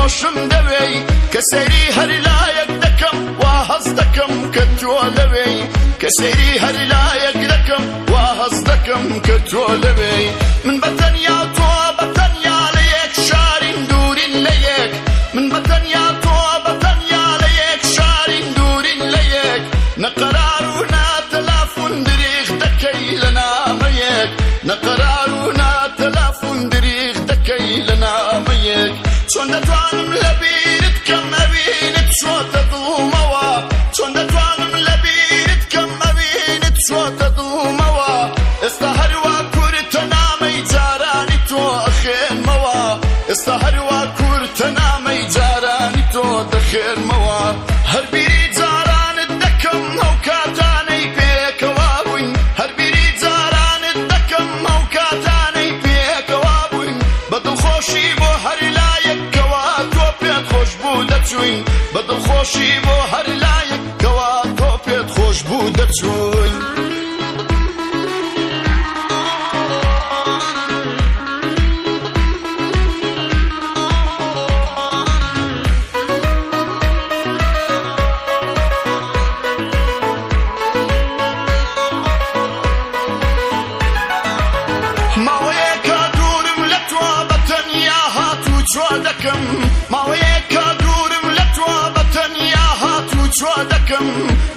خۆشم دەوێی. کە سەیری هەر لایەک دەکەم وا هەست دەکەم کە تۆ لەوێی. کە سەیری هەر لایەک دەکەم وا هەست دەکەم کە تۆ لەوێی. من بە تەنیا تۆ بە تەنیا لە یەک شارین دوورین لە یەک. من بە تەنیا تۆ بە تەنیا لە یەک شارین دوورین لە یەک. نە قەرار و نە تەلافون دریغ دەکەی لە نامەیەک. نە قەرار و نە تەلافون دریغ دەکەی لە نامەیەک. چۆن دەتوانم لە بیرت کەم ئەوینت چۆتە دڵمەوە. چۆن دەتوانم لە بیرت کەم ئەوینت چۆتە دڵمەوە. ئێستا هەروا کورتە نامەی جارانی تۆ ئەخێنمەوە. ئێستا هەروا کورتە نامەی جارانی تۆ دەخێنمەوە. هەر بیری جارانت دەکەم ئەو کاتانەی پێکەوە بووین. هەر بیری جارانت دەکەم ئەو کاتانەی پێکەوە بووین. بە دڵخۆشی بۆ هەر لایەک کەوا تۆ پێت خۆش بوو دەچووین. بە دڵخۆشی بۆ هەر لایەک کەوا تۆ پێت خۆش بوو دەچووین. ماوەیەکە دوورم لە تۆ بە تەنیا هاتوچۆ دەکەم. ماوەیەکە دوورم لە تۆ بە تەنیا هاتوچۆ دەکەم.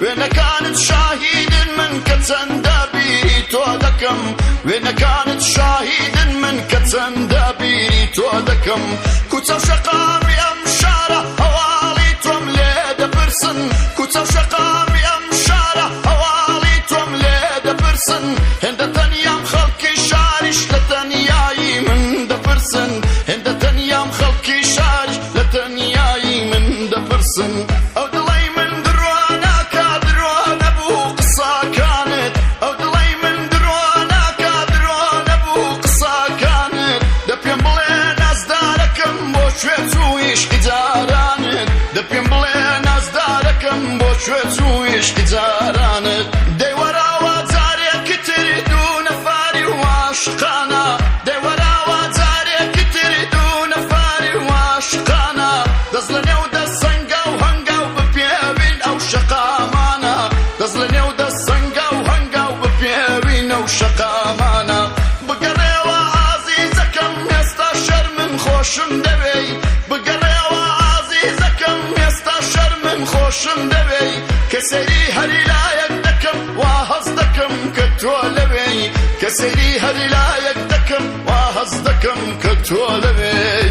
وێنەکانت شاهیدن من کە چەندە بیری تۆ دەکەم. وێنەکانت شاهیدن من کە چەندە بیری تۆ دەکەم. کوچە و شەقامی ئەم شارە هەواڵی تۆم لێ دەپرسن. کوچە و شەقامی ئەم شارە هەواڵی تۆم لێ دەپرسن. هێندە تەنیام خەڵکی شاریش لە تەنیایی من دەپرسن. هێندە تەنیام خەڵکی شاریش لە تەنیایی من دەپرسن. ئەو دڵەی من درۆ ناکا درۆ نەبوو قسەکانت. ئەو دڵەی من درۆ ناکا درۆ نەبوو قسەکانت. دە پێم بڵێ نازدارەکەم بۆ کوێ چوو عیشقی جارانت. دە پێم بڵێ نازدارەکەم بۆ کوێ چوو عیشقی جارانت. دەی وەراوە جارێکی تر دوو نەفاری و عاشقانە. دەی وەراوە جارێکی تر دوو نەفاری و عاشقانە. دەست لە نێو دەست هەنگاو هەنگاو بپێوین ئەو شەقامانە. دەست لە نێو دەست هەنگاو هەنگاو بپێوین ئەو شەقامانە. بگەڕێوە ئازیزەکەم ئێستا شەرمن خۆشم دەوێی. بگەڕێوە ئازیزەکەم ئێستا شەرمن خۆشم دەوێی. کە سەیری هەر لایەک دەکەم وا هەست دەکەم کە تۆ لەوێی. کە سەیری هەر لایەک دەکەم وا هەست دەکەم کە تۆ لەوێی.